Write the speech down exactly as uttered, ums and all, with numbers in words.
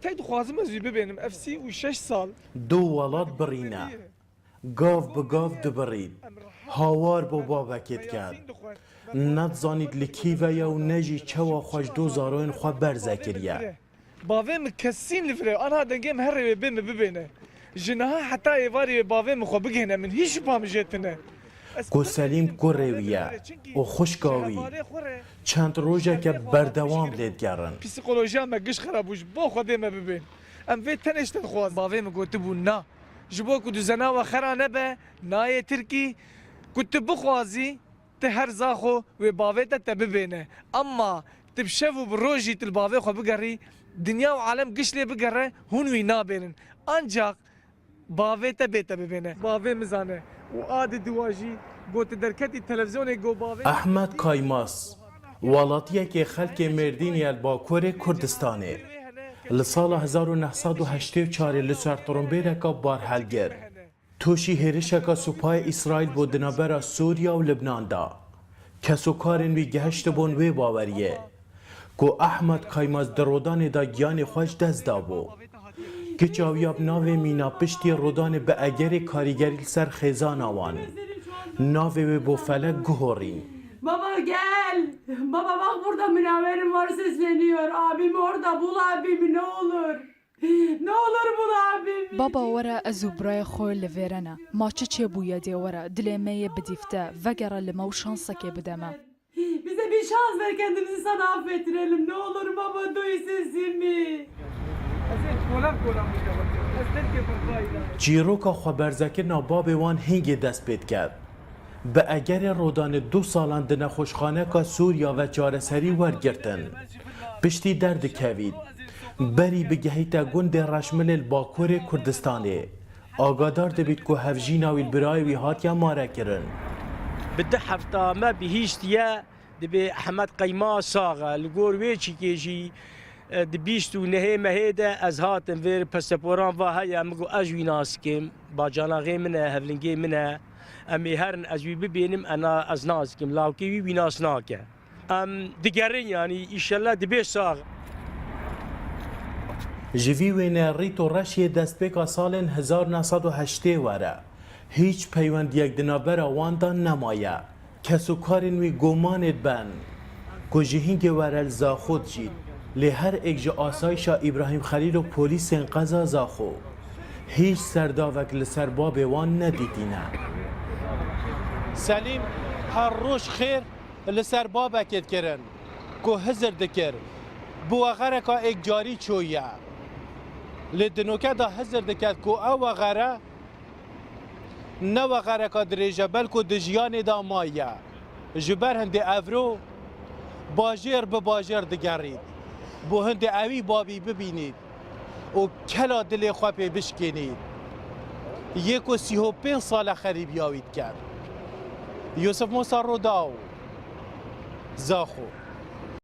Tey dixwazim ez wî bibênim. Ev sî û şeş sal. Du welat birîne. Gav bi gav dibirîn. Hawar bo bavekê diket. Nedizanît li kî ve ye û ne jî çawa xwe ji do zaroyên xwe berze kiriye. Bavê min kesîn li vir e. Anha dengê min herê wê bê min bibêne. Ji niha heta êvarê wê bavê min xwe bigihêne min. Hîç şupa min jê tune. Ku Selîm kurê wî ye û xwişka wî çend rojeke berdewam lê digerin. Psîkolojiya me giş xera bû, ji bo Xwedê me bibên. Em vê tenê ji te dixwazin. Bavê min gotibû na. Ji bo ku duzena we xera nebe, nayê Tirkî, ku tu bixwazî, tu her zaxo wê bavê te te bibêne. Emma tu bi şev û bi rojî tu li bavê xwe bigerî, dinya û alem giş lê bigere, hûn wî nabênin. Ancaq bavê te bê te bibêne. Bavê min zane û a di diwa jî got tu derketî televîzyonê go bavê. Ehmed Kaymaz, welatiyekê xelkê Mêrdînê ye li Bakurê Kurdistanê. Li sala hezar û neh sed û heştê û çarê li ser tirimbêleka bar helgir. Tûşî hêrişeka supayê Îsraîl bû di navbera Sûriya û Libnan de. Kesokarên wî gihiştibûn wê baweriyê ku Ehmed Kaymaz di rodanê de giyanê xwe ji dest dabû. Kiça wî ya bi navê Mîna piştî rodanê bi egerê karîgerî li ser xêzana wan. Navê wê bo felek guhorîn. Baba gel. Baba bak burada Münevver'im var sesleniyor. Abimi orada bul abimi ne olur. Ne olur bul abimi. Baba were ez û birayê xwe li vêre ne. Ma çi çêbûye dê were, dilê me yê bidîfte, vegere li me û şansekê bide me. Bize bir şans ver kendimizi sana affettirelim. Ne olur baba duy sesimi. Ez ê kolak kolan bikevim. Ez derkevim vayda. Çîroka xweberzekirina babê wan hingê dest pê diket. Bi egerê rodanê du salan di nexweşxaneka Sûriya ve çareserî wergirtin. Piştî derdikevît. Berî bigihîte gundê Reşmilê li Bakurê Kurdistanê. Agadar dibît ku hevjîna wî li birayê wî hatiye marekirin. Bi du hefta me bihîştiye, dibê Ehmed Qeyma sax e. Li gor wê çîkê jî, e, di bîst û nehê mehê de ez hatim vir, pasaporan va heye, min got ez wî nas dikim, bacanaxê min e, hevlingê min e. Em ê herin ez wî bibênim, ena ez nas dikim. Lawkê wî wî nas nake. Em digerin, yanî, îşellah dibe sax. Ji vî wêne rît û reşiyê destpêka salên hezar neh sed û heştê were hîç peywendiyek di navbera wan de nemaye. Kesokarên wî gomanê diben ku ji hingê were li Zaxo dijîn, lê her êk ji asayişa Îbrahîm Xelîl û polîsên qeza Zaxo hîç serdavek li ser babê wan nedîtîne. Selîm her roj xêr li ser babekê dikirin ku hizir dikir, bi wexereka êkcarî çûye. Lê di noke de hizir diket ku ew wexere ne wexereka dirêj e, belku di jiyanê de maye. Ji ber hindê evro bajêr bi bajêr digerît, bo hindê ewî babî bibînît û kela dilê xwe pê bişkênît. Yê ku sî û pênc sal e xerîbiya wî diket. Yusuf Musa Rodaw, Zaxo.